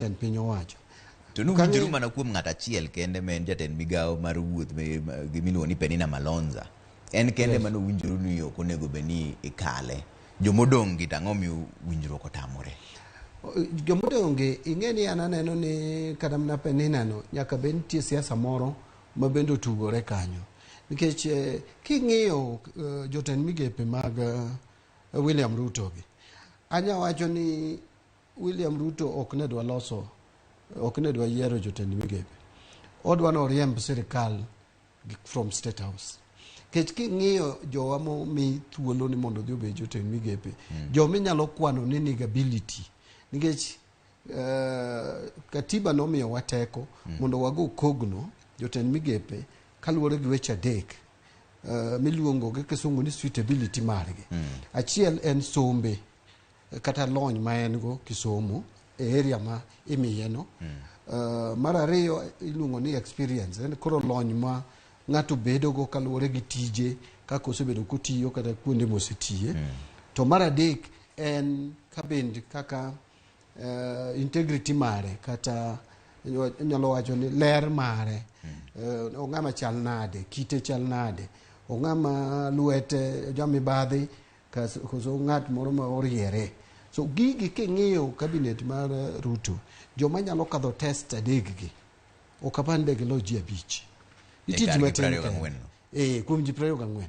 Jatend piny owacho. To nuwinjoru mana kuom ng'at achiel kende ma en jatend migawo mar wuoth miluongo ni Penina Malonza. En kende mane uwinjoru ni ok onego bed ni ikale. Jomodong' gi to ang'o miyo winjruok otamore? Jomodong' gi ing'e ni an aneno ni kata mana Penina no nyaka bed nitie siasa moro ma bende otugore kanyo. Nikech king'iyo jotend migepe mag William Ruto gi, anya wacho ni William Ruto ok ne dwa loso, ok ne dwa yiero jotend migepe. Odwa ni oriemb sirikal from State House. Kech king'iyo jowa momi thuolo ni mondo odhi obed jotend migepe, joma inyalo kwano ni nigi ability. Nikech katiba nomiyowa teko mondo wago kogno jotend migepe kaluwore gi weche adek miluongo gi kisungu ni suitability margi. Achiel en sombe kata lony ma en go kisomo e area ma imiye no. Mar ariyo iluongo ni experience, en koro lony ma ng'ato bedo go kaluwore gi tije kaka osebedo kotiyo kata kuonde mosetiye. To mar adek en kabend kaka integrity mare kata inyalo wacho ni ler mare. Ong'ama chal nade, kite chal nade, ong'ama lwete jamibadhi koso ng'at moro ma oriere. So gigi king'iyo cabinet mar Ruto, joma nyalo kadho test adek gi ok apar ni gilo ji 5. Nitie ji matin kende. Kuom ji 24.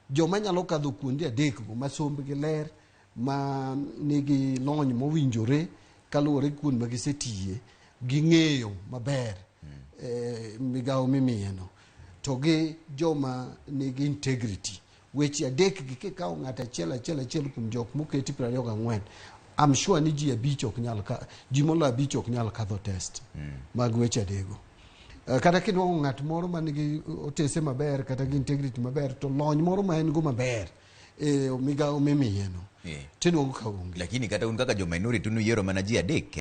Joma nyalo kadho kuonde adek go ma sombgi ler, ma nigi lony mowinjore kaluwore gi kuonde ma gisetiye, ging'eyo maber migawo mimiyeno, to gi joma nigi integrity. Weche adek gi kikawo ng'ato achiel achiel achiel kuom jok moketi 24, I'm sure ni ji 5 ok nyal ka, ji moloyo 5 ok nyal kadho test mag weche adego. Kata kinwang'o ng'at moro man gi otese maber kata gi integrity maber to lony moro ma en go maber e migawo mimiyeno, tinwang'o ka onge. Lakini kata un kaka jo minority unuyiero mana ji 3.